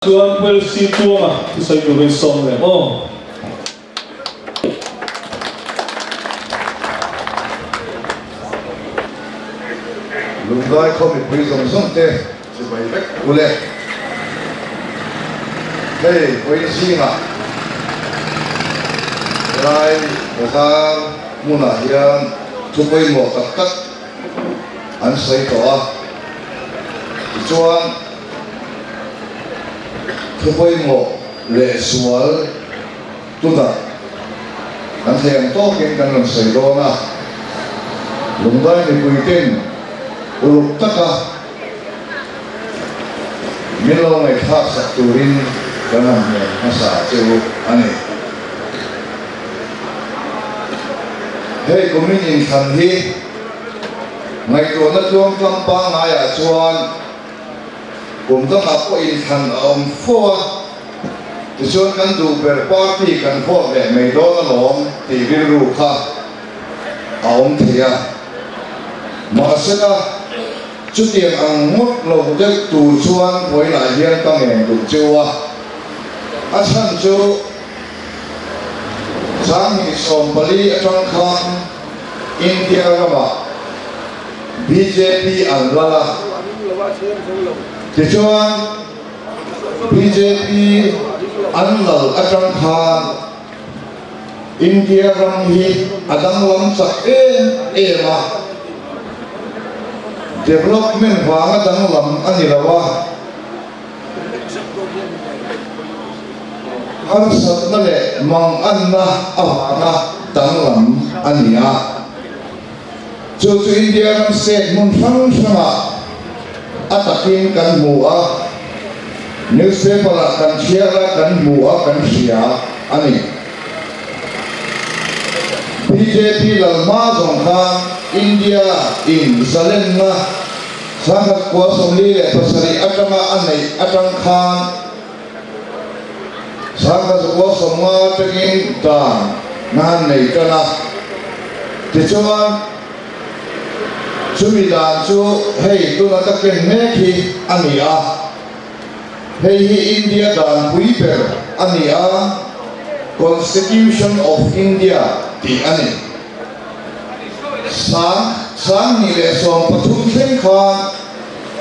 Chuan Puelsi Tluanga thusawi turin sawm leh aw. Lunglai khaw mipui zawng zawng te chibai vek u le. Hei vawiin zingah helai bazar hmunah hian thu pawimawh tak tak an sawi tawh a, tichuan, Thu pawimawh leh sual tunah kan thei ang tawkin kan rawn sawi dawn a, Lunglai mipuiten uluk taka min lo ngaihthlak sak turin kan han hnen hmasa che u a ni. Hei kumin inthlan hi ngaihtuahna tluangtlam pangngaiah chuan Kum dangah pawh inthlan a awm fo a, tichuan kan duh ber party kan vote leh mai dawn alawm tih rilru kha a awm thei a. Mahsela, chutiang ang ngawt lo deuh tur chuan vawiinah hian ka ngen duh cheu a, a chhan chu 2014 atang khan India ramah bjp an lal a, tichuan bjp an lal atang khan India ram hi a danglam chak em em a, development vanga danglam a ni lo a, harsatna leh manganna avanga danglam a ni a. Chu chu India ram state hmun hrang hrangah a takin kan hmu a, newspaper ah kan chhiar a, kan hmu a, kan hria a ni. Bjp lal hma zawng khan India in zalenna 1947 atanga a neih atang khan 1950 atangin dan nan nei tan a, tichuan chumi dan chu hei tuna ka ken mek hi a ni a, hei hi India dan pui ber a ni a, Constitution of India tih a ni. 2013 thleng khan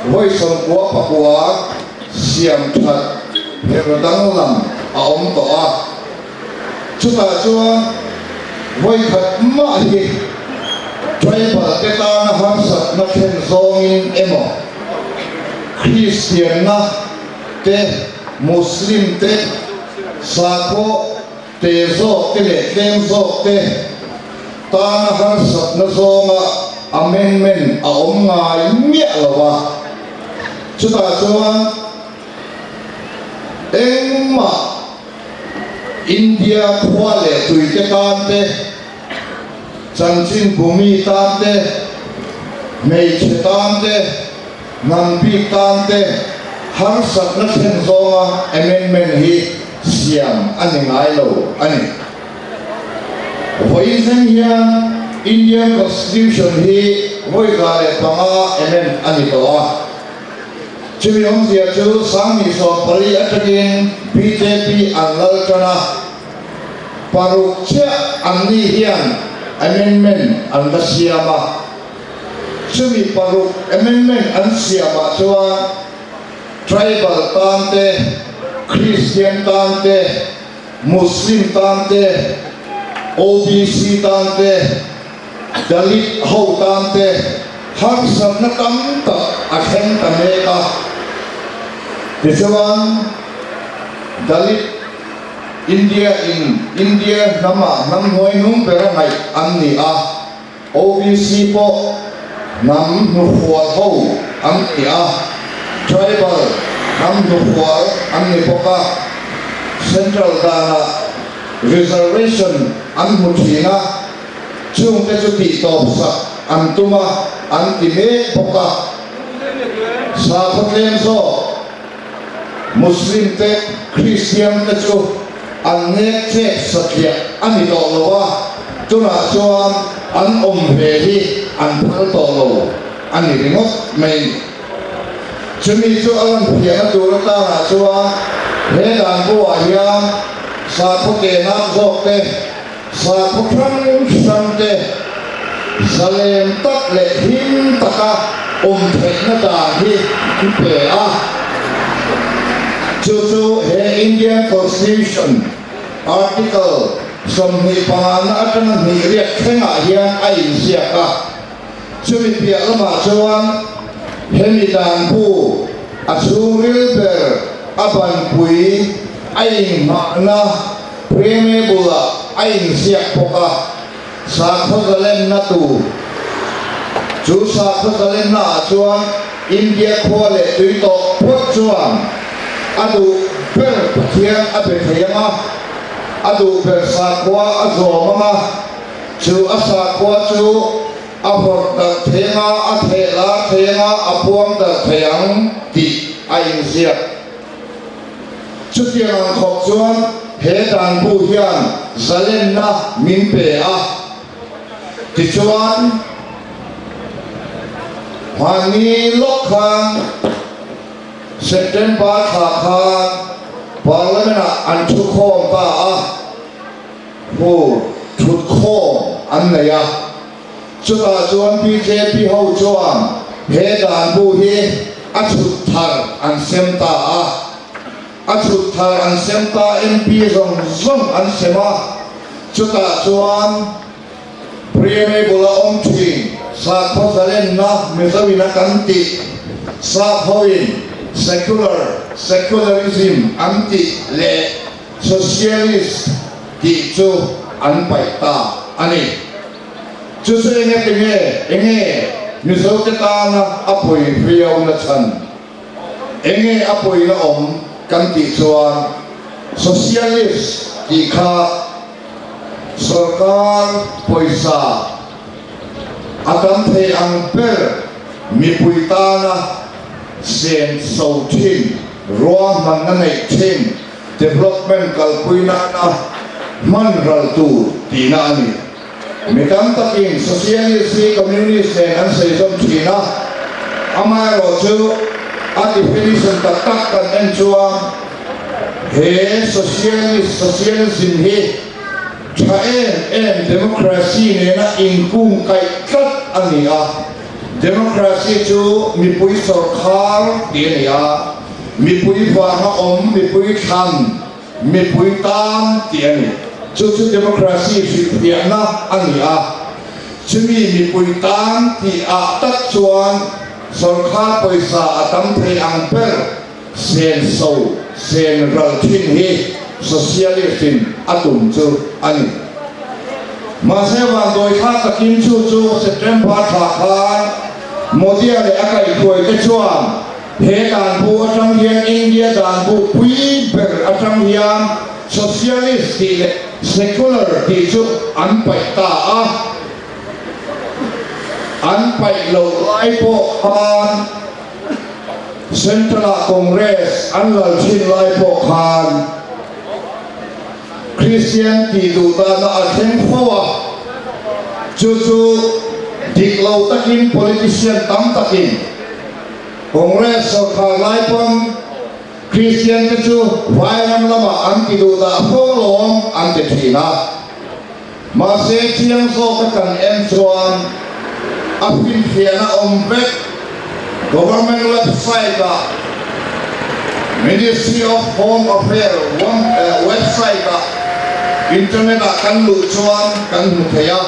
vawi 99 siam that her danglam a awm tawh a, chutah chuan vawi khat mah hi tribal te tana harsatna thlen zawngin emaw Kristianna te Muslim te sakhaw te zawk te leh tlem zawk te tana harsatna zawnga amendment a awm ngai miah lo a. Chutah chuan engmah India khua leh tuite tan te, chanchin bumi tan te, hmeichhe tan te, hnam bik tan te harsatna thlen zawnga amendment hi siam a ni ngai lo a ni. Vawiin thleng hian Indian Constitution hi vawi 105 amend a ni tawh a. Chumi awmzia chu 2014 atangin bjp an lal tan a, paruk chiah an ni hian amendment an la siam a. Chumi paruk amendment an siamah chuan tribal tan te, Christian tan te, Muslim tan te, OBC tan te, Dalit ho tan te harsatna tam tak a thleng ta mek a. Tichuan, Dalit India in India hnamah hnam hnuaihnung bera ngaih an ni a, OBC pawh hnam hnufual ho an ni a, Tribal hnam hnufual an ni bawk a, Central danah reservation an hmu thin a, chungte chu tihtawp sak an tum a, an ti mek bawk a. Sakhaw tlem zawk Muslim te Kristian te chu an nek chep satliah a ni tawh lo a, tunah chuan an awm ve hi an phal tawh lo a ni ringawt mai. Chumi chu a rawn phiahna tur atanah chuan he dan buah hian sakhaw kenak zawk te, sakhaw hrang hrang te zalen tak leh him taka awm theihna dan hi an pe a. Chu chu he Indian Constitution Article 25 na atanga hnih riat thlengah hian a inziak a. Chumi piah lamah chuan hemi dan bu a chhungril ber a banpui a inghahna preamble-ah a inziak bawk a, sakhaw zalenna tur. Chu sakhaw zalennaah chuan India khua leh tui tawh phawt chuan a duh ber Pathian a be thei ang a, a duh ber sakhua a zawm ang a, Chu a sakhua chu a vawrh darh thei anga, a theh lar thei anga, a puang darh thei ang tih a inziak. Chutiang ang khawp chuan he danbu hian zalenna min pe a. Tichuan, hmanni lawk khan September thla khan Parliament-ah an thukhawm ta a. Hur thutkhawm an nei a, chutah chuan bjp ho chuan he dan bu hi a chhut thar an sem ta a, a chhut thar an sem ta MP zawng zawng an sem a, chutah chuan Preamble a awm thin, sakhaw zalenna Mizoin a kan tih, sakhaw-in secular, secularism an tih leh Socialist tih chu an paih ta a ni. Chu chu enge tinge, enge Mizote tana a pawi viau na chhan? Enge a pawina awm kan tih chuan Socialist tih kha sorkar pawisa a tam thei ang ber mipui tana sen so thin, ruahmanna neih thin, Development kalpui nana hman ral tur tihna a ni. Mi tam takin Socialist hi Communist nen an sawi zawm thin a, amaherawh chu a definition tak tak kan en chuan he Socialist, Socialism hi tha em em Democracy nena inkungkaih tlat a ni a. Democracy chu mipui sawrkhar tih a ni a. Mipui vanga awm, mipui thlan, mipui tan tih a ni. Chu chu democracy hrilhfiahna a ni a. Chumi mipui tan tih ah tak chuan sawrkhar pawisa a tam thei ang ber sen so, sen ral thin hi socialist in a tum chu a ni. Mahse vanduai thlak takin chu chu September thla khan Modi-a leh a kaihhruaite chuan He danbu atang hian India danbu pui ber atang hian Socialist tih leh Secular tih chu an paih ta a. An paih loh lai pawh khan Central-ah Congress an lal thin lai pawh khan Christian tih duh dana a thleng fo a, chu chu dik lo takin politician tam takin Congress sawrkhar lai pawn Christian te chu vairam lamah an ti duh dah fo alawm an ti thin a. Mahse chiang zawka kan en chuan a finfiahna awm vek Government website ah Ministry of Home Affair website ah internet ah kan luh chuan kan hmu thei a.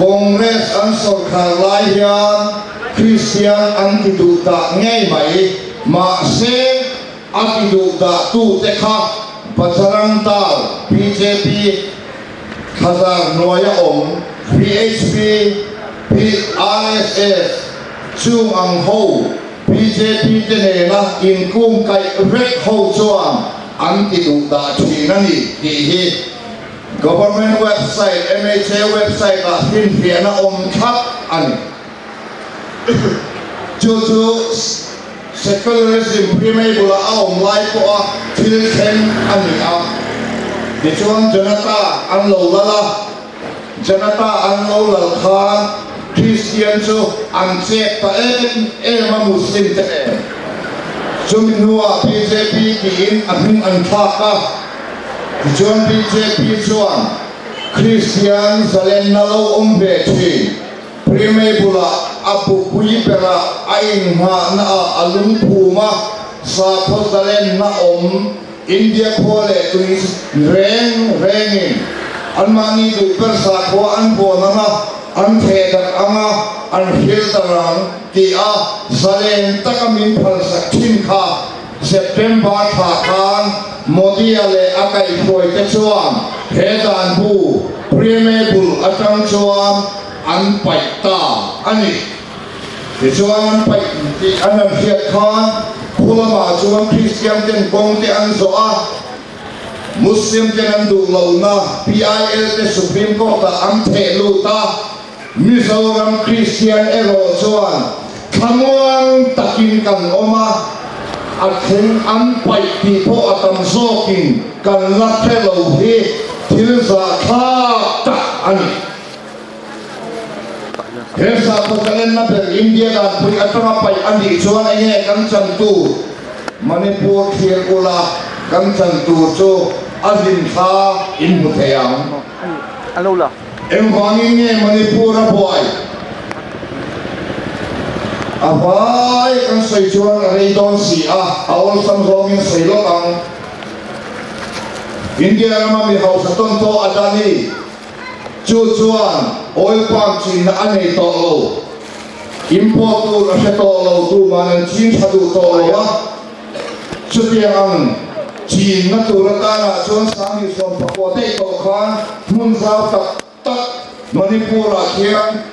Congress an sawrkhar lai hian Kristian an ti duh dah ngei mai, mahse a ti duh dah tute kha Bajrang Dal, bjp, thlazar hnuaia awm VHP, RSS, chung ang ho bjp te nena inkungkaih vek ho chuan an ti duh dah thin a ni tih hi Government website, MHA website ah finfiahna awm thlap a ni. Chu chu secularism preamble ah a awm lai pawha thil thleng a ni a. Tichuan Janata an lo lal a, Janata an lo lal khan. Kristian chu an chek ta em em a Muslim te nen. Chumi hnuah bjp tiin a hming an thlak a, tichuan bjp chuan Kristian zalenna lo awm ve thin Primary bulah a bupui berah a inngahna ah a lungphum a, sakhaw zalenna awm India khua leh tui reng rengin anmahni duh ber sakhua an vuan ang a, an theh darh ang a, an hril darh ang tih a zalen taka min phalsak thin kha September thla khan Modi-a leh a kaihhruaite chuan he dan bu Preamble atang chuan an paih ta a ni. Tichuan an paih tih an han hriat khan khu lamah chuan Kristian ten kawng te an zawh a, Muslim ten an duh lohna PIL te Supreme Court ah an theh lut a, Mizoram Kristian erawh chuan thlamuang takin kan awm a, a thleng an paih tih pawh a tam zawkin kan la hre lo hi thil zahthlak tak a ni. He sakhaw zalenna ber India danpui atanga paih a nih chuan enge kan chan tur? Manipur thlir ula kan chan tur chu a hlimthla in hmu thei ang. Engvangin nge Manipur a buai? A vai kan sawi chuan a rei dawn si a, a awlsam zawngin sawi lawk ang. India rama mi hausa tawn tawh Adani chu chuan oil palm chinna a nei tawh lo. Import tur a hre tawh lo, tuman an chin tha duh tawh lo a. Chutiang ang chinna tur atanah chuan 2019 daih tawh khan hmun zau tak tak Manipur-ah khian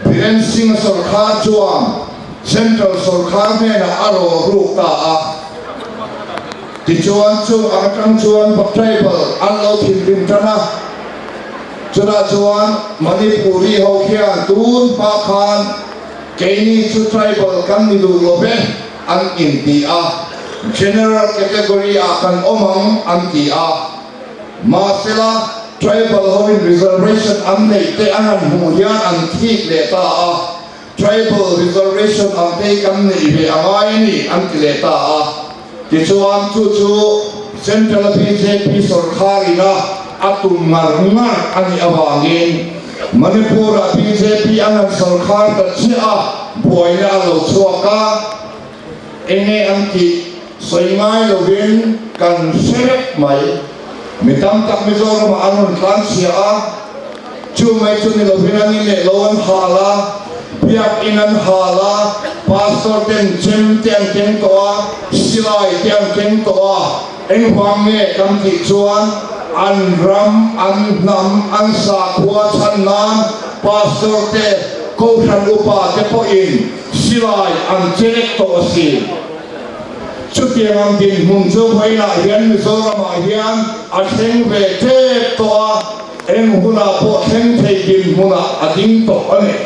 Biren Singh-a sawrkhar chuan Central sawrkhar hnenah a rawl ruk ta a. Tichuan chung ang atang chuan Tribal an lo thinrim tan a. Chutah chuan Manipuri ho khian tun hma khan keini chu Tribal kan ni duh lo ve an inti a, General category ah kan awm ang an ti a. Mahsela Tribal hoin reservation an neih te an han hmuh hian an thik leh ta a, Tribal reservation ang te hi kan neih ve a ngai a ni an ti leh ta a. Tichuan chu chu Central a bjp sawrkhar ina a tum ngar ngar a nih avangin Manipur ah bjp an han sawrkhar ta chiah a, buaina a lo chhuak a, enge an tih sawi ngai lovin kan hre vek mai. Mi tam tak Mizoram ah an rawn tlanchhia a, Chu mai chu ni lovin an inleh lo an hal a, biakinn an hal a, pastor ten chem te an keng tawh a, silai te an keng tawh a, engvang nge kan tih chuan an ram, an hnam, an sakhua chhan nan pastor te, kohhran upa te pawhin silai an chenek tawh a si. Chutiang ang dinhmun chu vawiinah hian Mizoramah hian a thleng ve tep tawh a. Eng hunah pawh thleng thei dinhmunah a ding tawh a ni.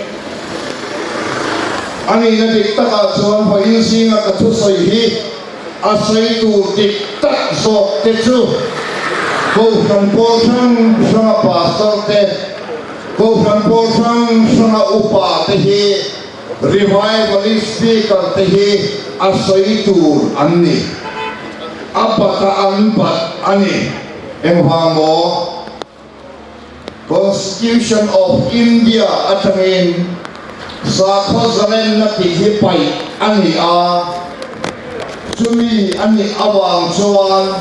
A nihna dik takah chuan vawiin zinga ka thusawi hi a sawi tur dik tak zawk te chu Kohhran pawl hrang hranga pastor te, Kohhran pawl hrang hranga upa te hi Revivalist speaker te hi a sawi tur an ni. A bata an bat a ni. Engvang maw? Constitution of India atangin sakhaw zalenna tih hi paih a ni a, chumi a nih avang chuan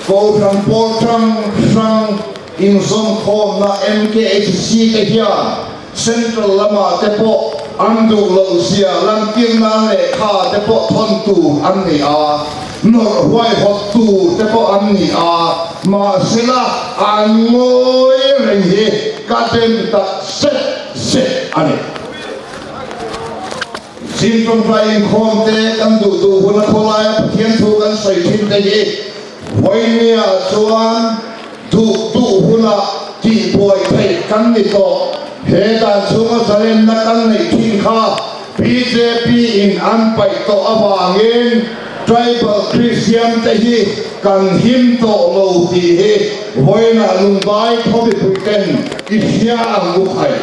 Kohhran pawl hrang hrang inzawmkhawmna MKHC te hian Central lamah te pawh an duh loh zia lantir nan lehkha te pawh thawn tur an ni a, nawrh huaihawt tur te pawh an ni a, mahsela an ngawi reng hi ka dem tak zet zet a ni. Zing tawngtai inkhawm te kan duh duh hun a khawlaia Pathian thu kan sawi thin te hi vawinia chuan duh duh hunah tihbuai theih kan ni tawh. He dan chhunga zalenna kan neih thin kha bjp in an paih tawh avangin Tribal Christian te hi kan him tawh lo tih hi vawiinah Lungbai khaw mipui ten i hria ang u khai.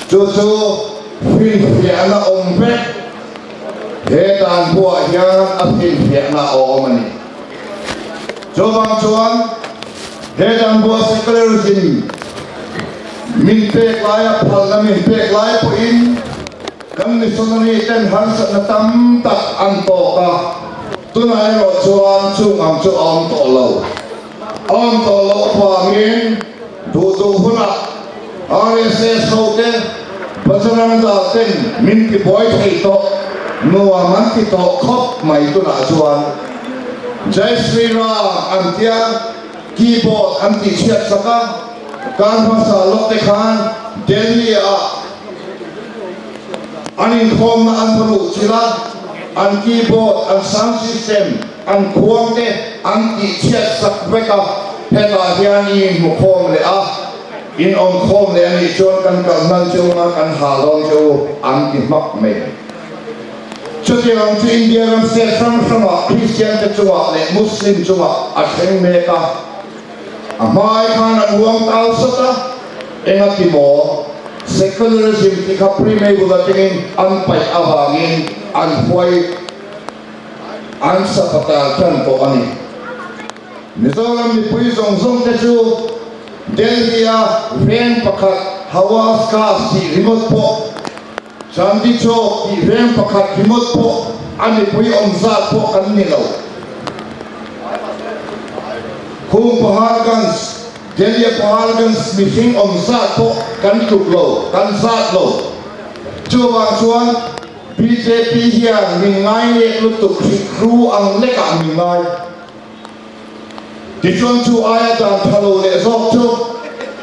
Chu chu finfiahna awm vek he dan buah hian a finfiahna a awm a ni. Chuvang chuan he dan buah secularism min pek laia phalna min pek lai pawhin kan missionary ten harsatna tam tak an tawk a, tunah erawh chuan chung ang chu a awm tawh lo. A awm tawh loh avangin duh duh hunah RSS ho te Bajrang Dal ten min ti buai thei tawh, nuam an ti tawh khawp mai tunah chuan Jai Shri Ram an tia keyboard an tih chhiat sak a, kar hmasa lawk te khan Delhi ah an inkhawmna an va luh chilh a, an keyboard, an sound system, an khuang te an tih chhiat sak vek a, hetah hian i inhmu khawm leh a, in awm khawm leh a nih chuan kan kal hnan che u nga kan hal dawn che u an ti hmak mai. Chutiang ang chu India ram state hrang hrangah Kristian te chungah leh Muslim chungah a thleng mek a, a hmai khan an huang tal sawt a, engati maw secularism tih kha preamble atangin an paih avangin an huai An sapatal tan tawh a ni. Mizoram mipui zawng zawng te chu Delhi-a veng pakhat Hawas Khas tih ringawt pawh, Chandni Chowk tih veng pakhat ringawt pawh a mipui awm zat pawh kan ni lo. Khung Paharganj, Delhi-a Paharganj mihring awm zat pawh kan tluk lo, kan zat lo. Chuvang chuan Bjp hian min ngai nek lutuk hrik hru ang lekah min ngai. Tichuan chu aia dan tha lo leh zawk chu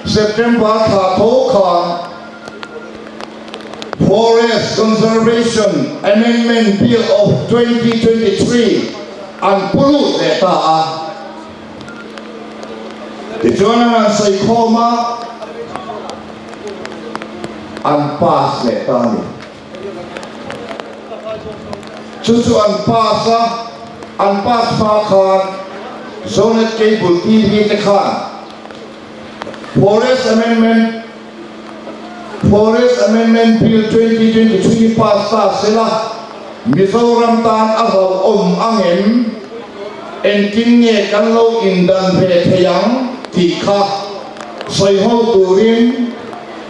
September thla tho khan Forest Conservation Amendment Bill of 2023 an pu lut leh ta a. Tichuan an han sawi khawm a, an pass leh ta a ni. Chu chu an pass a, an pass hma khan Zonet Cable TV te khan Forest Amendment Forest Amendment Bill 2023 pass ta sela Mizoram tan a hlauhawm ang em? Engtin nge kan lo indan ve thei ang tih kha sawiho turin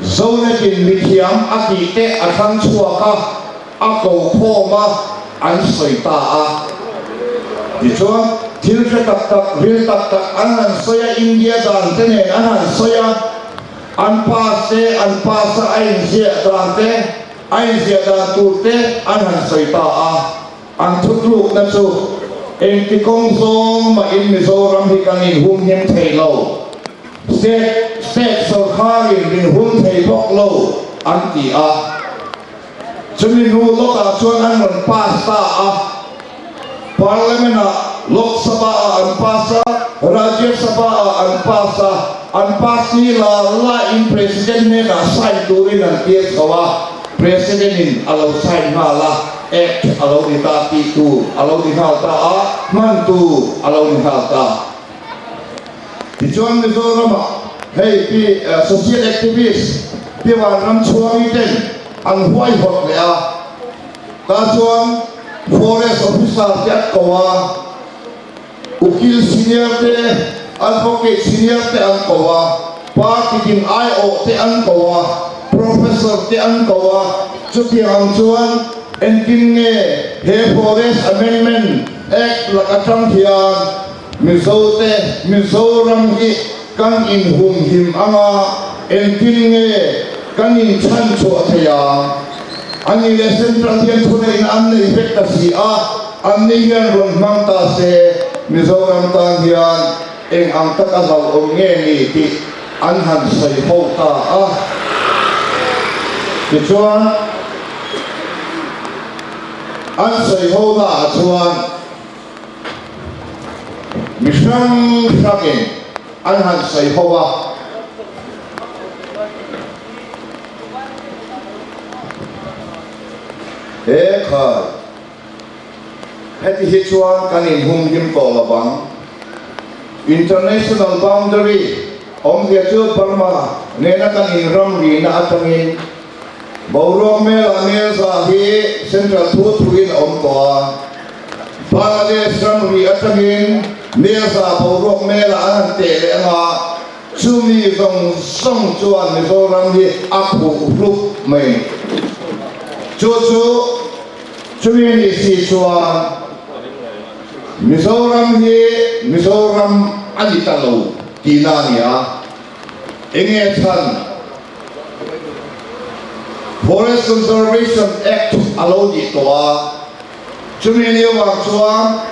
Zonetin mithiam a tih te a thlang chhuak a, a ko khawm a, an sawi ta a. Tichuan, thil hre tak tak, ril tak tak an han sawi a, India dan te nen an han sawi a, an pass te, an pass a, a inziah dan te, a inziah dan tur te an han sawi ta a. An thutlukna chu engti kawng zawng mahin Mizoram hi kan inhumhim thei lo, state state sawrkharin min hum thei bawk lo an ti a. Chumi hnu lawkah chuan an rawn pass ta a, Parliament-ah Lok Sabha-ah an pass a, Rajya Sabha-ah an pass a, an pass ni la lain President hnenah sign turin an tir chho a, President-in a lo sign nghal a. Act a lo ni ta tih tur a lo ni nghal ta a, hman tur a lo ni nghal ta. Tichuan Mizoramah hei pi social activist Pi Vanramchhuangi ten an huaihawt leh a, tah chuan Forest Officer te an ko a, Ukil senior te, advocate senior te an ko a, party din aiawh te an ko a, professor te an ko a, chutiang ang chuan engtin nge he Forest Amendment Act lak atang hian Mizo te Mizoram hi kan inhumhim anga engtin nge kan inchhanchhuah thei ang? A ni leh Central hian thuneihna an nei vek ta si a, an ni hian rawn hmang ta se Mizoram tan hian eng ang tak a hlauhawm nge ni tih an han sawi ho ta a. Tichuan, an sawi ho naah chuan mi hrang hrangin an han sawi ho a. He khai, heti hi chuan kan inhumhim tawh lo vang. International boundary awmzia chu Burma nena kan inramrina atangin. Boruak melah Mirza hi Central thu thuin a awm tawh a. Bangladesh ramri atangin Mirza boruak melah an han teh leh anga chumi zawng zawng chuan Mizoram hi a phuh hlup mai. Chu chu chumi nih si chuan Mizoram hi Mizoram a ni ta lo tihna a ni a. Enge chhan? Forest Conservation Act a lo nih tawh a, chumi ni avang chuan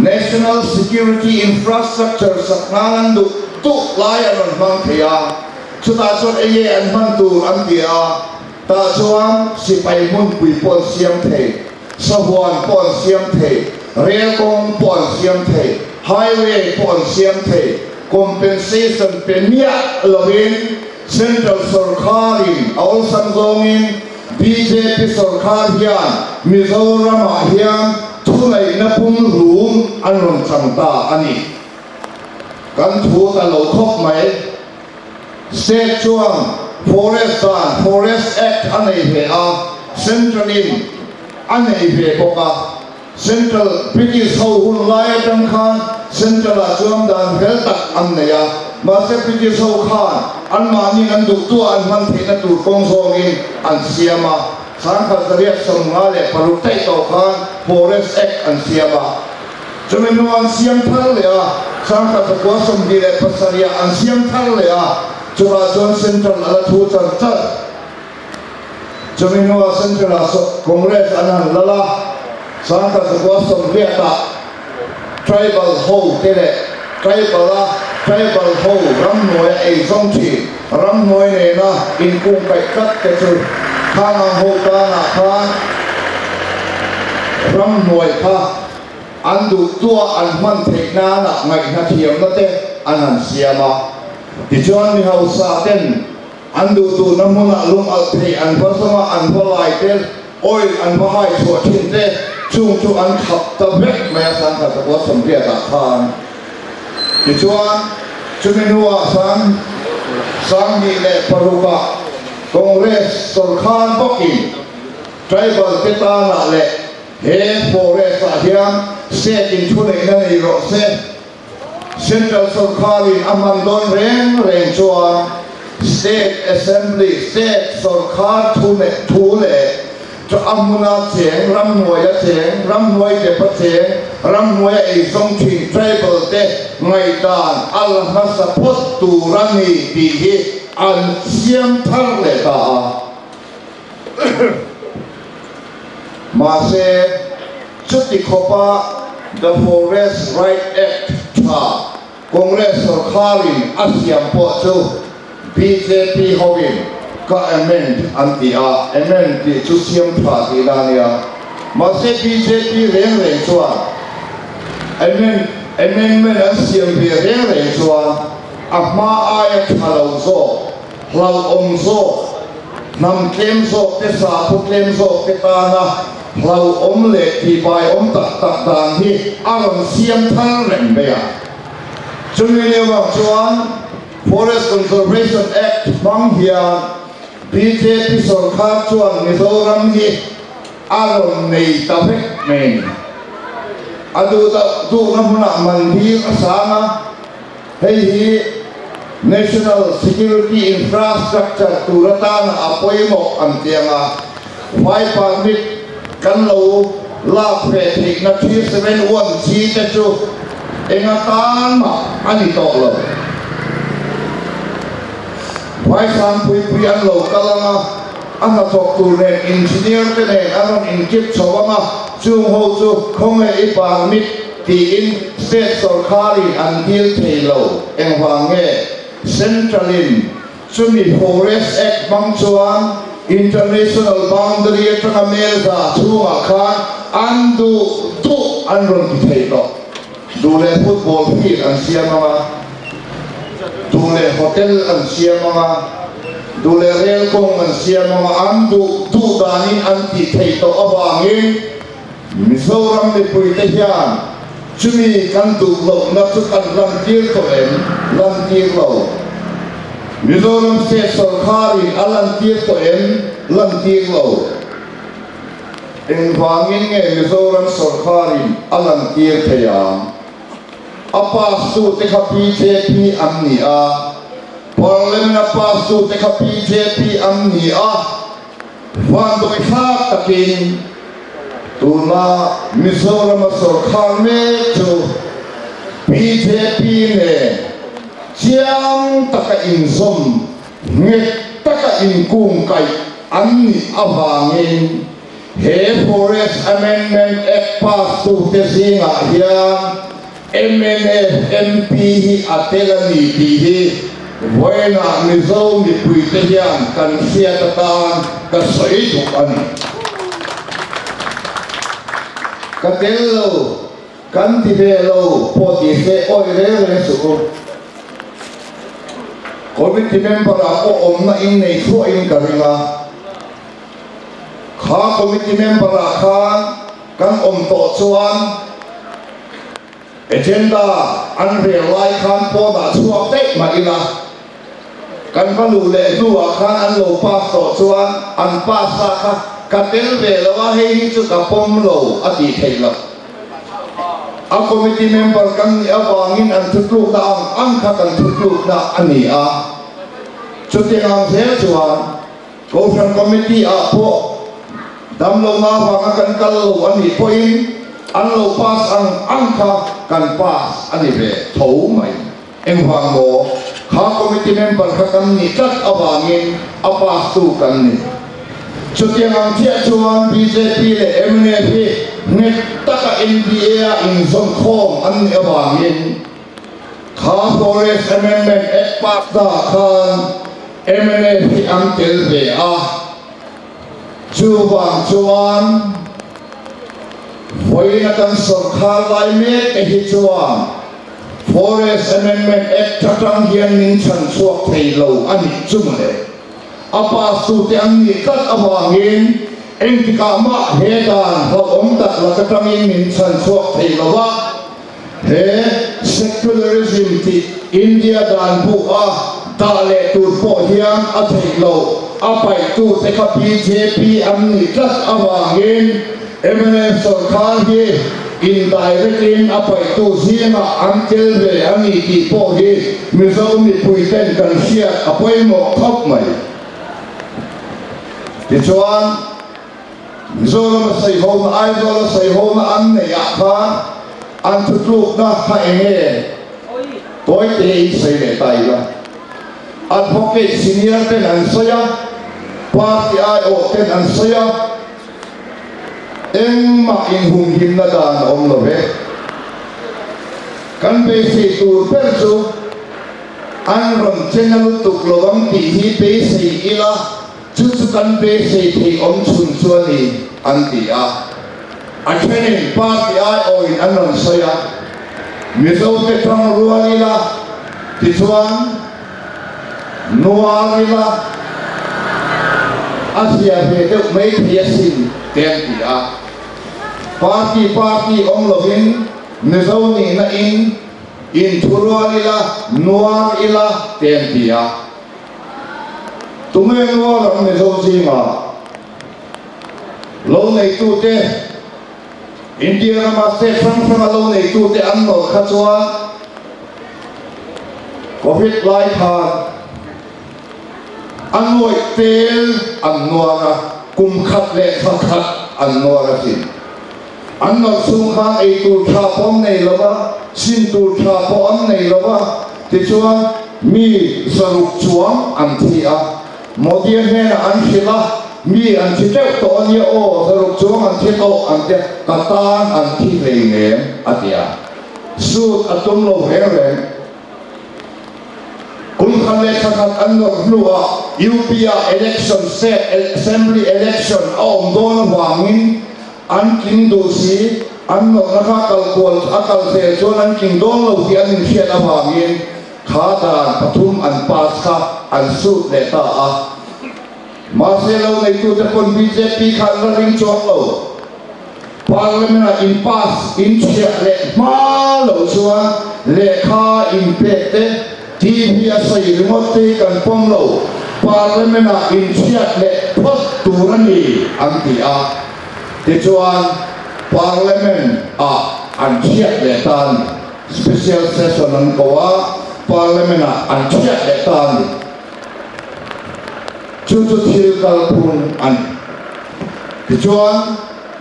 National Security Infrastructure sak nan an duh duh lai an rawn hmang thei a, chutah chuan enge an hman tur an ti a, tah chuan sipai hmunpui pawh an siam thei, sahuan pawh an siam thei, rel kawng pawh an siam thei, highway pawh an siam thei, compensation pe miah lovin Central sawrkharin a awlsam zawngin bjp sawrkhar hian Mizoramah hian thuneihna pumhlum an rawn chang ta a ni. Kan thu ta lo khawp mai. State chuan Forest dan, Forest Act, a nei ve a, Central-in a nei ve bawk a. Central British ho hun lai atang khan Central ah chuan dan fel tak an nei a, mahse British ho khan anmahni an duhtuah an hman theihna tur kawng zawngin an siam a, 1956 daih tawh khan Forest Act an siam a, chumi hnu an siam thar leh a, 1927 ah an siam thar leh a, chutah chuan Central a la thu char char. Chumi hnuah Central-ah Congress an han lal a, Sangkazakua Sawmriatah Tribal ho te leh Tribal-a Tribal ho ramhnuaia eizawng thin, ramhnuai nena inkungkaih tlat te chu Khangang ho tanah khan ramhnuai kha an duhtuah an hman theih nana ngaihna thiamna te an han siam a. Tichuan mi hausa ten An duh duhna hmunah lung alh thei an va zawng a, an va lai te, oil an va hai chhuah thin te, chung chu an khap ta vek mai a Sangkhatapua Sawmriatah khan. Tichuan, chumi hnuah sang 26ah Congress sawrkhan bawkin tribal te tanah leh he forest ah hian state in thuneihna nei rawh se, Central sawrkharin a hman dawn reng reng chuan State Assembly, State sawrkhar thu leh thu leh a hmuna cheng, ramhnuaia cheng, ramhnuai depa cheng, ramhnuaia eizawng thin tribal te ngaihdan a la hmasa phawt tur a ni tih hi an siam thar leh ta a. Mahse, chuti khawpa The Forest Right Act tha Congress sawrkharin a siam pawh chu bjp hoin ka amend an ti a, amend tih chu siam tha tihna a nia. Mahse, bjp reng reng chuan amend amendment an siam ve reng reng chuan a hma aia tha lo zawk hlauhawm zawk, hnam tlem zawk te, sakhaw tlem zawk te tana hlauhawm leh tihbaiawm tak tak dan hi a rawn siam thar reng mai a. Chumi ni avang chuan Forest Conservation Act hmang hian bjp sawrkar chuan Mizoram hi a rawn nei ta vek mai a ni. A duh duhna hmunah mandir a sang a. Hei hi National Security Infrastructure tur atana a pawimawh an ti ang a, vai permit kan lo lak ve theihna 371 chi te chu eng atan mah a ni tawh lo. Vai sangpuipui an lo kal ang a, a hnathawk tur nen engineer te nen an rawn inkip chho ang a, chung ho chu khawnge i permit Tiin state sawrkharin an dil thei lo. Engvang nge? Central-in chumi Forest Act hmang chuan international boundary atanga mel za chhungah khan an duh duh an rawn ti thei tawh. Duh leh football field an siam ang a, duh leh hotel an siam ang a, duh leh rail kawng an siam ang a, an duh duh danin an tih theih tawh avangin, Mizoram mipuite hian chumi kan duh lohna chu kan lantir tawh em? Lantir lo. Mizoram State sawrkharin a lantir tawh em? lantir lo? Engvangin nge Mizoram sawrkarin a lantir thei ang? A pass tute kha bjp an ni a, Parliament a pass tute kha bjp an ni a, vanduai thlak takin tuna Mizorama sawrkar mek chu bjp nen chiang taka inzawm nghet taka inkungkaih an nih avangin he Forest Amendment Act pass tute zingah hian mnf MP hi a tel a ni tih hi vawiinah Mizo mipuite hian kan hriat atan ka sawi duh a ni. Ka tel lo, kan ti ve lo pawh ti se awi reng reng suh u. Committee member ah pawh awmna in nei thluahin ka ring a, kha committee member ah khan kan awm tawh chuan agenda an rel lai khan pawnah chhuak daih mah ila, kan va luh leh hnuah khan an lo pass tawh chuan an pass na kha ka tel ve lo a, hei hi chu ka pawm lo a tih theih loh. A committee member kan nih avangin an thutlukna ang ang kha kan thutlukna a ni a. Chutiang ang zel chuan Kohhran committee ah pawh damlohna avanga kan kal lo a nih pawhin an lo pass ang ang kha kan pass a ni ve tho mai. Engvang maw? Kha committee member kha kan nih tlat avangin a pass tu kan ni. Chutiang ang chiah chuan bjp leh mnf hi nghet taka NDA a inzawm khawm an nih avangin kha Forest Amendment Act pass naah khan mnf hi an tel ve a. Chuvang chuan vawiina kan sawrkhar lai mek te hi chuan Forest Amendment Act atang hian min chhan chhuak thei lo a nih chu mawle. A pass tute an nih tlat avangin engtikah mah he dan hlauhawm tak lak atangin min chhan chhuak thei lo va. He secularism tih India dan bu a dah leh tur pawh hian a theih loh. A paihtute kha bjp an nih tlat avangin mnf sawrkar hi indirect in a paihtu zingah an tel ve a ni tih pawh hi Mizo mipuiten kan hriat a pawimawh khawp mai. Tichuan, Mizoram a saihona, Aizawl a saihona an neih ah khan an thutlukna kha eng nge? Tawi te in sawi leh ta ila. Advocate senior ten an sawi a, party aiawh ten an sawi a, engmah inhumhimna dan a awm lo ve. Kan beisei tur ber chu an rawn che na lutuk lo ang tih hi beisei ila, Chu chu kan beisei theih awm chhun chu a ni, an ti a. A thenin party aiawhin an rawn sawi a, Mizote tang rual ila, tichuan nuar ila, a zia ve deuh mai thei asin, te an ti a. Party party awm lovin Mizo nihna in inthurual ila, nuar ila, te an ti a. Tunge nuar ang Mizo zingah lo neitute India rama state hrang hranga lo neitute an nawrh kha chuan Covid lai khan a nuaih tel an nuar a, kum khat leh thla khat an nuar asin. An nawrh chhung khan ei tur tha pawh an nei lo va, sin tur tha pawh an nei lo va, tichuan mi 600 chuang an thi a. Modi-a hnenah an hrilh a, Mi an thi teuh tawh a nia aw, 600 chuang an thi tawh an tia, ka tan an thi hleinem a ti a. Suit a tum lo reng reng. Kum khat leh thla khat an nawrh hnuah UP-ah election state assembly election a awm dawn avangin an tling duh si, an nawrhna kha kal kual a kal zel chuan an tling dawn lo tih an inhriat avangin kha dan pathum an pass kha an sut leh ta a. Mahse lo neitute pawn bjp kha an la ring chuang lo. Parliament-ah in pass in chhiah leh hma loh chuan lehkha in pek te, TV a sawi ringawt te hi kan pawm lo. Parliament-ah in chhiat leh phawt. tur a ni an ti a. Tichuan Parliament ah an thiat leh ta a ni. Special session an ko a, Parliament ah an thiat leh ta a ni. Chu chu thil kalphung a ni. Tichuan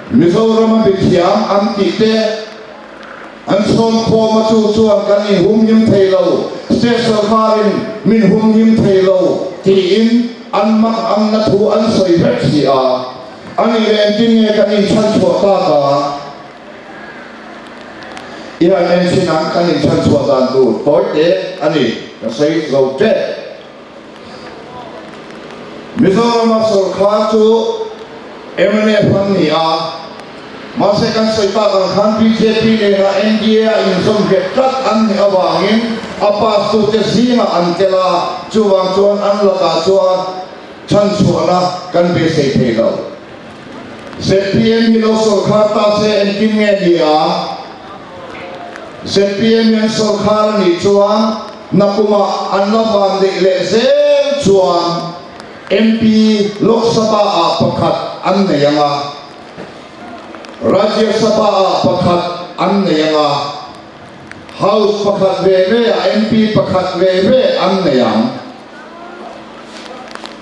Mizoram a mithiam an tih te, An sawmkhawm a chu chuan kan inhumhim thei lo, state sorkarin min humhim thei lo tiin an mak angna thu an sawi vek si a. A nih leh engtin nge kan inchhanchhuah tak a? I han enchhin ang, kan inchhanchhuah dan tur tawi te a ni, ka sawi zo tep. Mizorama sorkar chu mnf an ni a, mahse kan sawi tak ang khan bjp nena NDA a inzawm nghet tlat an nih avangin a pass tute zingah an tel a, chuvang chuan an lakah chuan chhanchhuahna kan beisei thei lo. Zpm hi lo sorkar ta se engtin nge ni a? Zpm hi an sorkar a nih chuan Nakumah an la van deih leh zel chuan MP Lok Sabha ah pakhat an nei ang a, Rajya Sabha ah pakhat an nei ang a, House pakhat ve ve ah MP pakhat ve ve an nei ang.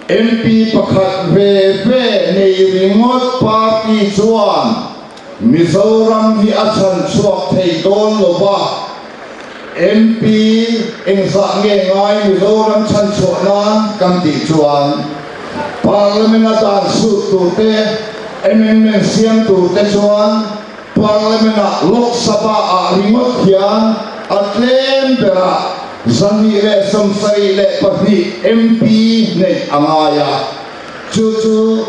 MP pakhat ve ve nei ringawt party chuan Mizoram hi a chhan chhuak thei dawn lo va, MP engzah nge ngai Mizoram chhan chhuah nan kan tih chuan Parliament a dan sut tur te, amendment siam tur te chuan Parliament ah Lok Sabha ah ringawt hian a tlem berah 272 MP neih a ngai a. Chu chu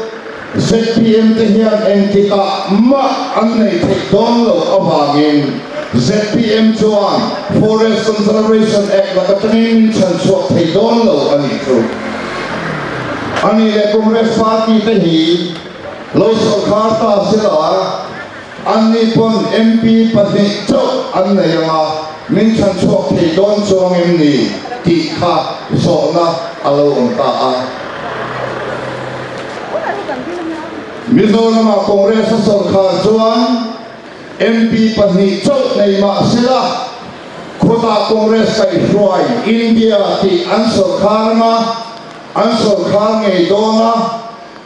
zpm te hian engtikah mah an nei theih dawn loh avangin zpm chuan Forest Conservation Act laka tangin min chhan chhuak thei dawn lo a nih chu. A nih leh Congress party te hi lo sawrkhar ta sela anni pawn MP pahnih chauh an nei ang a, min chhan chhuak thei dawn chuang em ni tih kha zawhna a lo awm ta a. Mizoramah Congress a sawrkhar chuan MP pahnih chauh nei mah sela, khawtah Congress kaihhruai India tih an sawrkhar ang a, an sawrkhar ngei dawn a,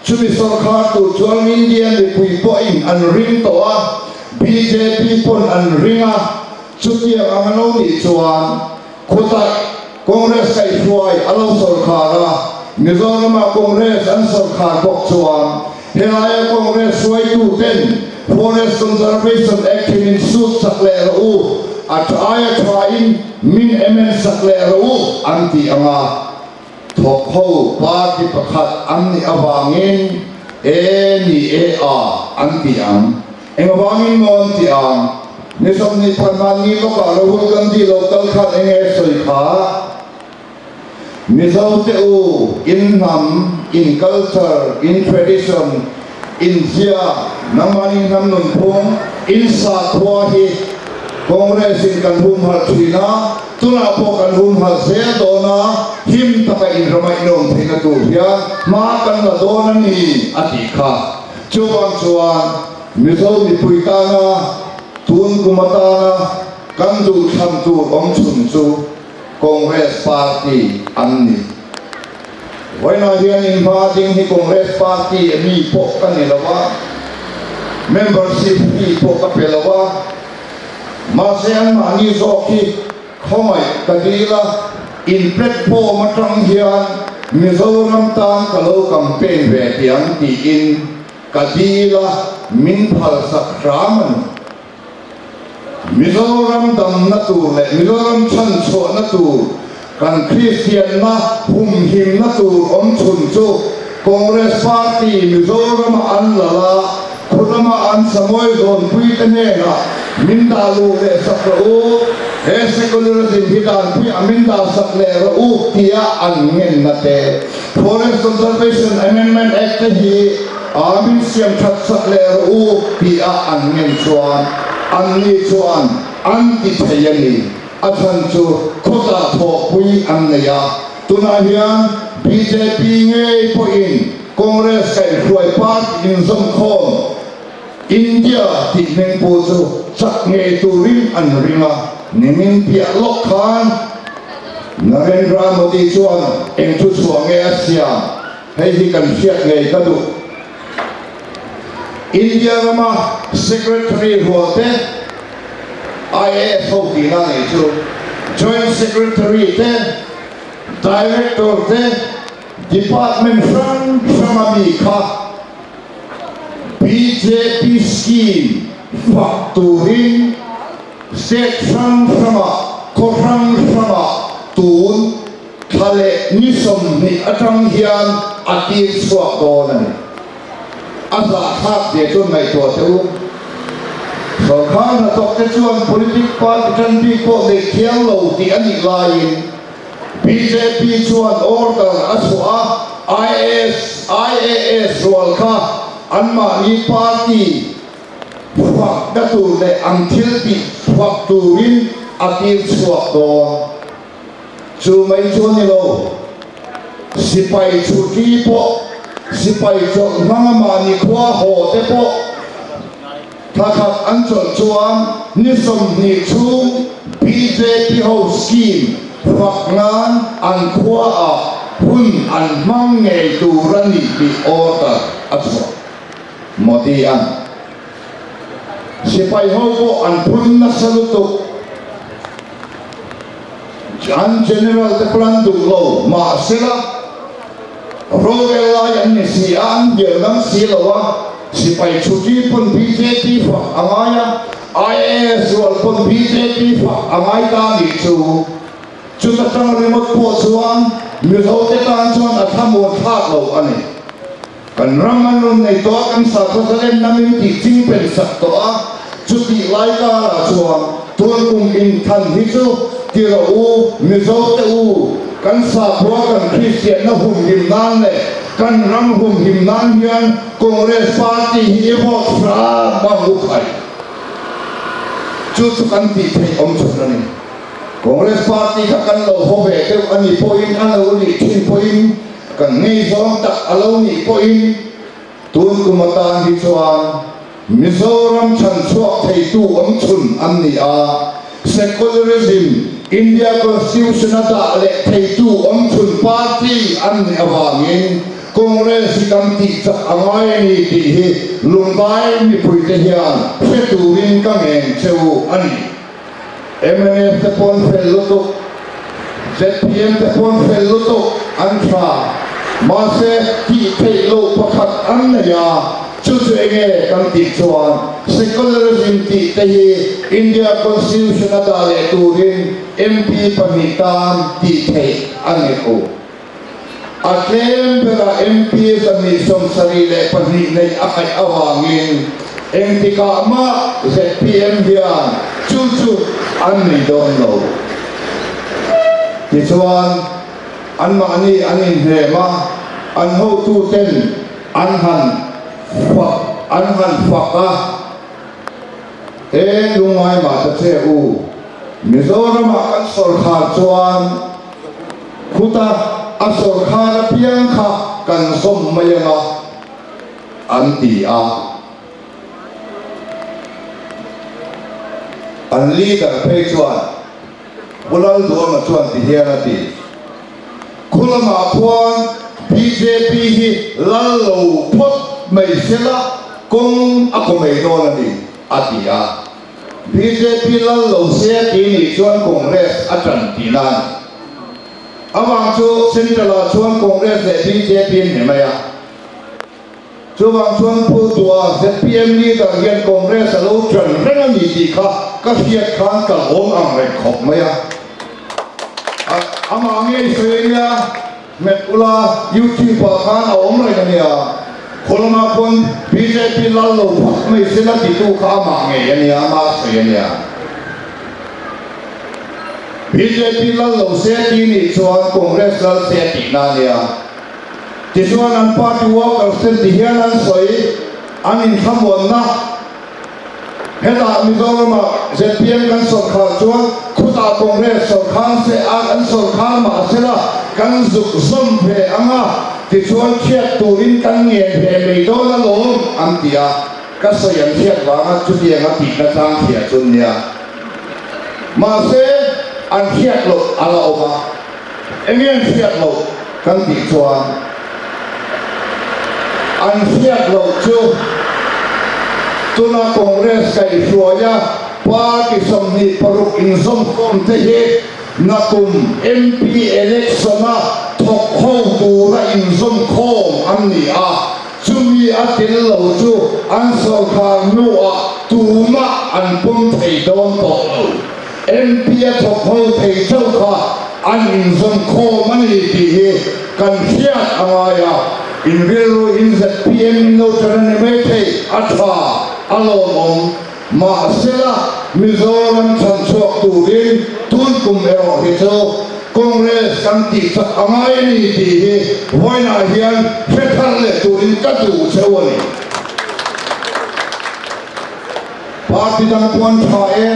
Chumi sawrkhar tur chuan India mipui pawhin an ring tawh a, bjp pawn an ring a, chutiang ang a lo nih chuan khawtah Congress kaihhruai a lo sawrkhar a, Mizoramah Congress an sawrkhar bawk chuan helaia Congress hruaitu ten Forest Conservation Act hi min sut sak leh rawh u, a tha aia thain min amend sak leh rawh u an ti ang a. Thawk ho party pakhat an nih avangin e ni e a an ti ang. Eng avangin maw an ti ang? Ni 20 hmanni lawkah Rahul Gandhi lo kal khan eng nge sawi kha? Mizo te u, in hnam, in culture, in tradition, in zia, nangmahni hnam nunphung, in sakhua hi Congress in kan humhalh thin a, Tunah pawh kan humhalh zel dawn a, him taka inramaih nawm theihna tur hian hma kan la dawn a ni, a tih kha. Chuvang chuan Mizo mipui tana tun kum atana kan duhthlan tur awm chhun chu Congress Party an ni. Vawiinah hian inhma ding hi Congress Party a mi pawh ka ni lo a, membership fee pawh ka pe lo a, Mahse anmahni zawk hi khawngaih ka dil a, in platform atang hian Mizoram tan ka lo campaign ve tiang tiin ka dil a, min phalsak hram a ni. Mizoram damna tur leh Mizoram chhanchhuahna tur kan Kristianna humhimna tur awm chhun chu Congress Party Mizorama an lal a, khurama an samuai zawnpui te hnenah min dah luh leh sak rawh u, he secularism hi danpuiah min dah sak leh rawh u tia an ngenna te, Forest Conservation Amendment Act te hi a min siam that sak leh rawh u tia an ngen chuan anni chuan an ti thei a ni. A chhan chu khawtah thawhpui an nei a, tunah hian bjp ngei pawhin. Congress kaihhruai party inzawmkhawm India tih hming pu chu chak ngei turin an ring a, nimin piah lawk khan Narendra Modi chuan eng thu chhuah nge a siam hei hi kan hriat ngei ka duh. India rama Secretary rual te, IAS ho tihna nei chu, Joint Secretary te, Director te, Department hrang hranga mi kha bjp scheme fak turin state hrang hrangah, khaw hrang hrangah tun thla leh ni 20 atang hian a tir chhuak dawn a ni. A zahthlak ve chuan ngaihtuah teh u. Sorkar hnathawk te chuan politic party tan bik pawh neih thiang lo tih a nih laiin bjp chuan order a chhuah a, IAS, IAS rual kha anmahni party fakna tur leh an thil tih fak turin a tir chhuak dawn. Chu mai chu a ni lo, sipai chhuti pawh, sipai chawlh hmanga mahni khua haw te pawh thla khat an chawlh chuan ni 20 chhung bjp ho scheme fak nan an khua ah hun an hmang ngei tur a ni tih order a chhuah. Modi an sipai ho pawh an phun nasa lutuk. An General te plan duh lo mahsela rorel lai an ni si a, an bial ngam si lo a, sipai chhuti pawn bjp fak a ngai a, IAS rual pawn bjp fak a ngai ta nih chu. Chuta tang ringawt pawh chuan Mizo te tan chuan a thlamuan thlak lo a ni. Kan ram an rawn nei tawh a, kan sakhaw zalenna min tih ching pen sak tawh a, chutih lai karah chuan tun kum inthan hi chu ti rawh u, Mizo te u, kan sakhua kan Kristianna humhim nan leh kan ram humhim nan hian Congress party hi i vote hram ang u khai. Chu chu kan tih theih awm chhun a ni. Congress party kha kan lo haw ve deuh a nih pawhin, a lo nih thin pawhin, Kan ngaihzawng tak a lo nih pawhin tun kum atan hi chuan Mizoram chhanchhuak theitu awmchhun an ni a, secularism, India Constitution a dah leh theitu awmchhun party an nih avangin Congress hi kan tih chak a ngai a ni tih hi Lungdai mipuite hian hre turin ka ngen che u a ni. Mnf te pawn fel lutuk, zpm te pawn fel lutuk an tha, mahse tih theih loh pakhat an nei a, chu chu enge kan tih chuan secularism tih te hi India Constitution a dah leh turin MP pahnih tan tih theih a ni lo. A tlem berah MP 272 neih a ngaih avangin engtikah mah zpm hian chu chu an nei dawn lo. Tichuan, anmahni an inhnem a, an hotuten an han fak an han fak a, He lungngai mah ta che u, Mizoramah kan sawrkhar chuan, Khuta a sawrkhar apiang kha kan zawm mai anga an ti a. An leader phei chuan Pu Lalduama chuan ti hian a ti, Khu lamah khuan bjp hi lal lo phawt mai sela kawng a kaw mai dawn a ni, a ti a. Bjp lal lo se a ti nih chuan Congress a tan tihna a ni. Avang chu Central ah chuan Congress leh bjp an ni mai a. Chuvang chuan Pu Dua zpm leader hian Congress a lo tan reng a ni tih kha ka hriat khan ka lawm ang reng khawp mai a. Amah ngei sawi a nia. Hmet ula, YouTube ah khan a awm reng a nia. Khawlamah khuan bjp lal lo phawt mai se la titu kha amah ngei a nia, ama sawi a nia. Bjp lal lo se ti nih chuan Congress lal se a tihna a nia. Tichuan an party workers ten ti hian an sawi, an inthlamuanna. Hetah Mizoramah zpm kan sawrkhar chuan khutah Congress sawrkhar se a kan sawrkhar mah sela kan zuk zawm ve ang a. Tichuan thiat turin kan ngen ve mai dawn alawm an ti a, ka sawi an hriat vanga chutiang a tihna tlang hria chu nia. Mahse an hriat loh a la awm a, enge an hriat loh kan tih chuan an hriat loh chu tuna Congress kaihhruaia party 26 inzawmkhawm te hi Nakum MP election-a thawk ho tura inzawmkhawm an ni a, chumi a tel lo chu an sawrkhar hnuah tumah an pawm thei dawn tawh lo. MP a thawk ho thei chauh kha an inzawmkhawm a ni tih hi kan hriat a ngai a, in rilru in zpm in lo tan a ni maithei, a tha, a lawmawm. Mahsela, Mizoram chhanchhuak turin tun kum erawh hi chu Congress kan tih chak a ngai a ni tih hi vawiinah hian hre thar leh turin ka duh cheu a ni. Party dang pawh an tha e,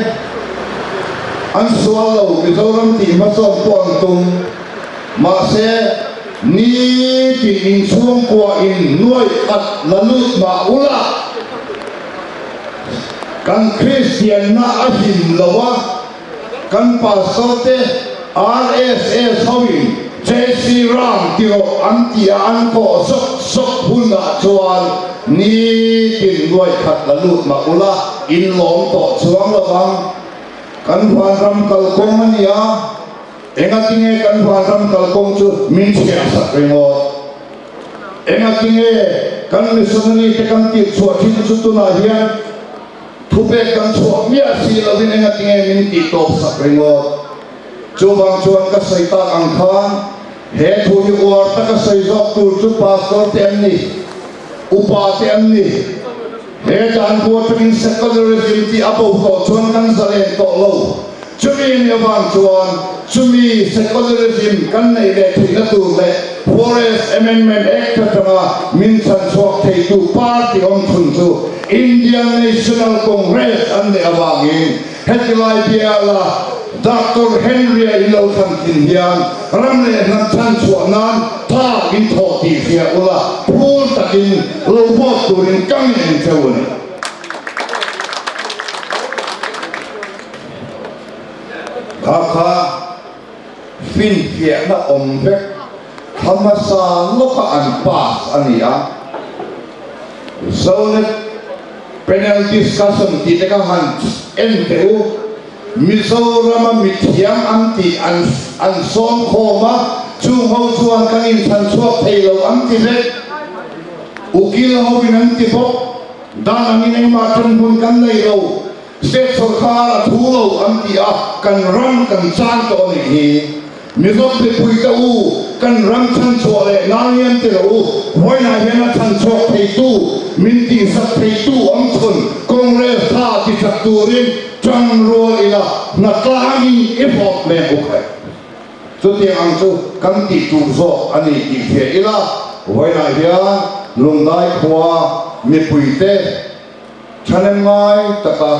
an sual lo, Mizoram tih hmasawn pawh an tum. Mahse, nitin inchhungkua in nuaih khat la lut mah ula, Kan Kristianna a hlim lo a, kan pastor te RSS hoin Jai Shri Ram ti rawh an tih a an kawh zawk zawk hunah chuan nitin nuai khat la lut mah ula in lawm tawh chuang lo vang. Kan vanram kalkawng a ni a, engatinge kan vanram kalkawng chu min chhiah sak ringawt? Engatinge kan missionary te kan tirh chhuah thin chu tunah hian thupek kan chhuah miah si lovin engatinge min tih tawp sak ringawt? Chuvang chuan ka sawi tak ang khan he thu hi uar taka sawi zawk tur chu pastor te an ni, upa te an ni. He dan bu atangin secularism tih a bo tawh chuan kan zalen tawh lo. Chumi ni avang chuan chumi secularism kan neih leh theihna tur leh Forest Amendment Act atanga min chhanchhuak theitu party awm chhun chu Indian National Congress an neih avangin hetilai biala Doctor Henry-a in lo thlan thin hian ram leh hnam chhanchhuah nan tha in thawh tih hria ula phur takin lo vote turin ka ngen cheu a ni. Kha kha finfiahna awm vek thla hmasa lawka an pass a ni a, Zonet panel discussion tih te kha han en teh u, Mizorama mithiam an tih an an sawm khawm a, chung ho chuan kan inchhan chhuak thei lo an ti vek, ukil hoin an ti bawk, dan angin engmah ṭan hmun kan nei lo. State sawrkar a thu lo an ti a, kan ram kan chan tawh a nih hi. Mizo mipuite u, kan ram chhanchhuah leh nan hian ti lo u, vawiinah hian a chhanchhuak theitu, min tihsak theitu awm chhun Congress tha tichak turin ṭang rual ila, hna tlangin i hlawp leh bawk e. Chutiang ang chu kan tih tur zawk a ni tih hria ila, vawiinah hian Lungdai khua mipuite, Thahnem ngai taka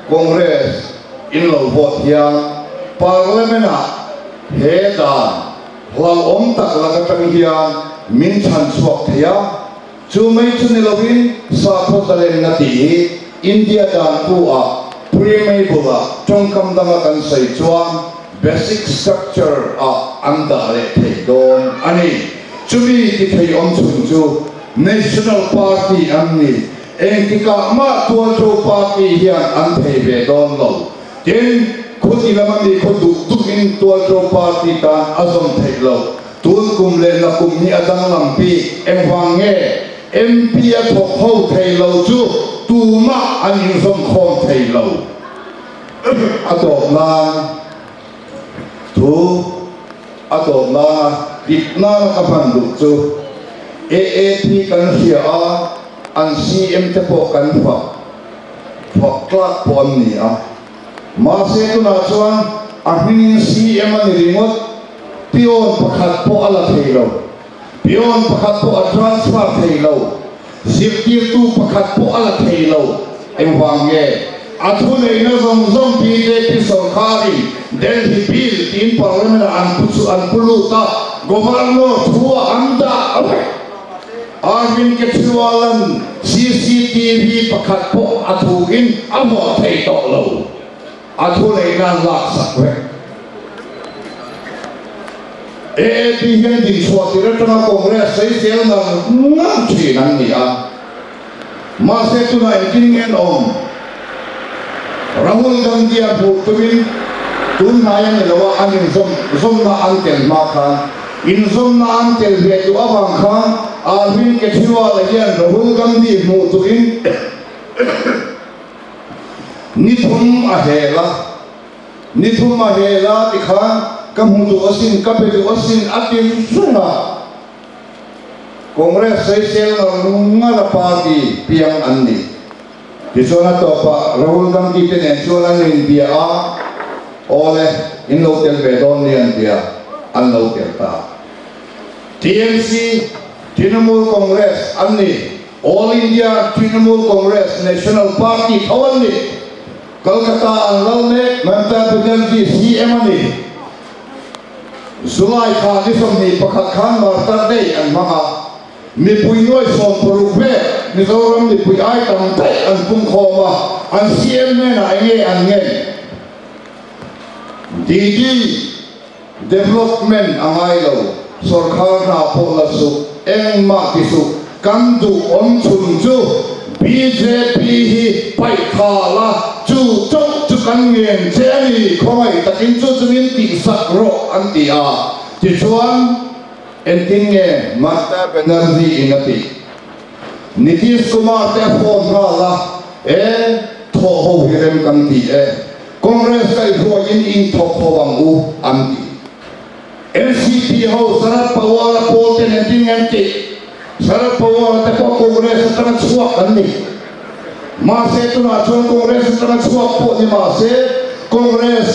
Congress in lo vote hian Parliament ah he dan hlauhawm tak lak atang hian min chhan chhuak thei a, chu mai chu ni lovin sakhaw zalenna tih hi India dan pu ah preamble ah tawngkam danga kan sawi chuan basic structure ah an dah leh thei dawn a ni. Chumi ti thei awm chhun chu National Party an ni. Engtikah mah Tualṭo Party hian an thei ve dawn lo. Tin, khuti lama mi khaw duh duhin Tualṭo Party tan a zawm theih lo. Tun kum leh nakum hi a danglam bik. Engvang nge MP a thawk ho thei lo chu tumah an inzawm khawm thei lo. A tawp nan thu a tawp nana dik nana ka hman duh chu AAP kan hria a, an CM te pawh kan fak fak tlak pawh an ni a. Mahse tunah chuan a hmingin CM a ni ringawt, peon pakhat pawh a la thei lo, peon pakhat pawh a transfer thei lo, zirtirtu pakhat pawh a la thei lo. Engvang nge? A thuneihna zawng zawng bjp sorkarin Delhi Bill tiin Parliament-ah an pu chu an pu lut a, Governor thu-ah an dah. vek. Arvind Kejriwal-a'n CCTV pakhat pawh a thuin a hmuah thei tawh lo. A thuneihna an laksak vek. AAP hian dinchhuah tir atanga Congress sawisel ngar ngar thin an ni a. Mahse tunah engtin nge an awm? Rahul Gandhi-a hmuh tumin tun hnai a ni lo a, an inzawm zawmna an tel hma khan inzawmna an tel ve duh avang khan Arvind Kejriwal-a hian Rahul Gandhi hmuh turin Ni thum a hel a, ni thum a hel a tikhan ka hmu duh asin, ka be duh asin a ti reng a. Congress sawisel ngar ngar a party piang an ni. Tichuan a tawpah Rahul Gandhi te nen chuan an inbia a, Awle, in lo tel ve dawn ni an tia, an lo tel ta. TMC, Trinamool Congress, an ni. All India Trinamool Congress National Party tho an ni. Kolkata an lal mek Mamta Banerjee CM a ni. July thla ni 21 khan Martyr Day an hmang a, mipui nuai 60 vel Mizoram mipui ai tam daih an pungkhawm a, an CM hnenah enge an ngen? Didi. Development a ngai lo, sawrkhar hna pawh la suh, engmah ti suh, kan duh awm chhun chu bjp hi paih tha la, chu chauh chu kan ngen che a ni, khawngaih takin chu chu min tihsak rawh an ti a, tichuan engtin nge Mamata Banerjee in a tih? Nitish Kumar te a phone nghal a, e thawh ho hi rem kan ti e. Congress kaihhruaiin in thawk ho ang u an ti. NCP ho Sharad Pawar a pawl te nen ding an ti. Sharad Pawar a te pawh Congress atanga chhuak an ni. Mahse tunah chuan Congress atanga chhuak pawh ni mahse Congress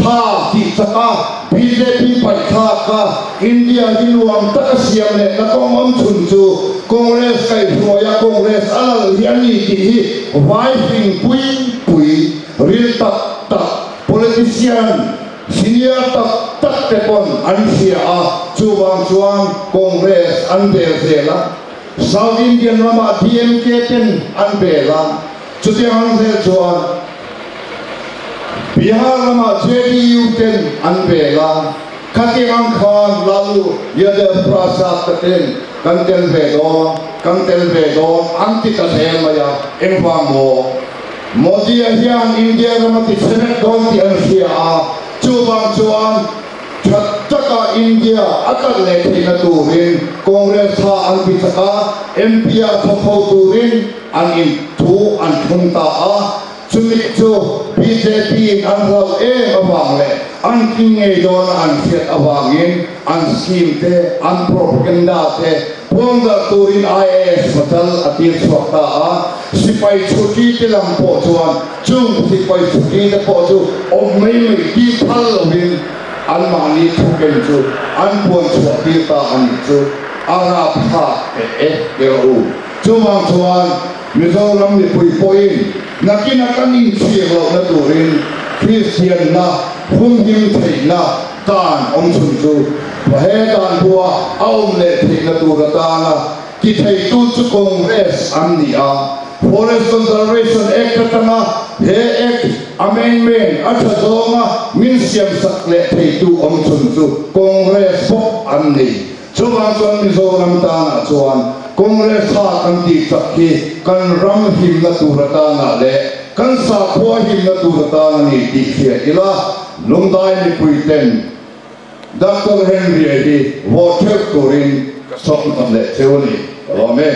tha tih chak a bjp paih thlak a India hi nuam taka siam leh na kawng awm chhun chu Congress kaihhruai a Congress a lal hi a ni tih hi vai fing pui pui Ril tak tak politician senior tak tak te pawn an hria a, chuvang chuan Congress an bel zel a, South Indian ramah DMK ten an bel a, chutiang ang zel chuan Bihar ramah JDU ten an bel a, khatiang ang khan Lalu Yadav Prasad te ten kan tel ve dawn, kan tel ve dawn an ti ta zel mai a, engvang maw? Modi-a hian India ram a ti chhe vek dawn tih an hria a, chuvang chuan tha taka India a kal leh theihna turin Congress tha an ti chak a, MP-a thawk ho turin an in thu an thlung ta a, chumi chu BJP-in an hlauh em avang leh an tling ngei dawna an hriat avangin an scheme te, an propaganda te Puangdarh turin IAS hotel a tir chhuak ta a, sipai chhuti te lam pawh chuan chung sipai chhuti te pawh chu awm mai mai tir phal lovin anmahni thuken chu an puan chhuah tir ta a nih chu a rapthlak teh e ti rawh u. Chuvang chuan Mizoram mipui pawhin nakina kan inchhir lohna turin Kristianna humhim theihna Dan awm chhun chu he dan bua a awm leh theihna tur atana ti theitu chu Congress an ni a. Forest Conservation Act atanga he Act amendment a tha zawnga min siamsak leh theitu awm chhun chu Congress bawk an ni. Chuvang chuan Mizoram tanah chuan Congress tha kan tih chak hi kan ram himna tur atanah leh kan sakhua himna tur atan a ni tih hria ila. Lungdai mipui ten Doctor Henry-a hi vote theuh turin ka sawm leh cheu a ni. Ka lawm e.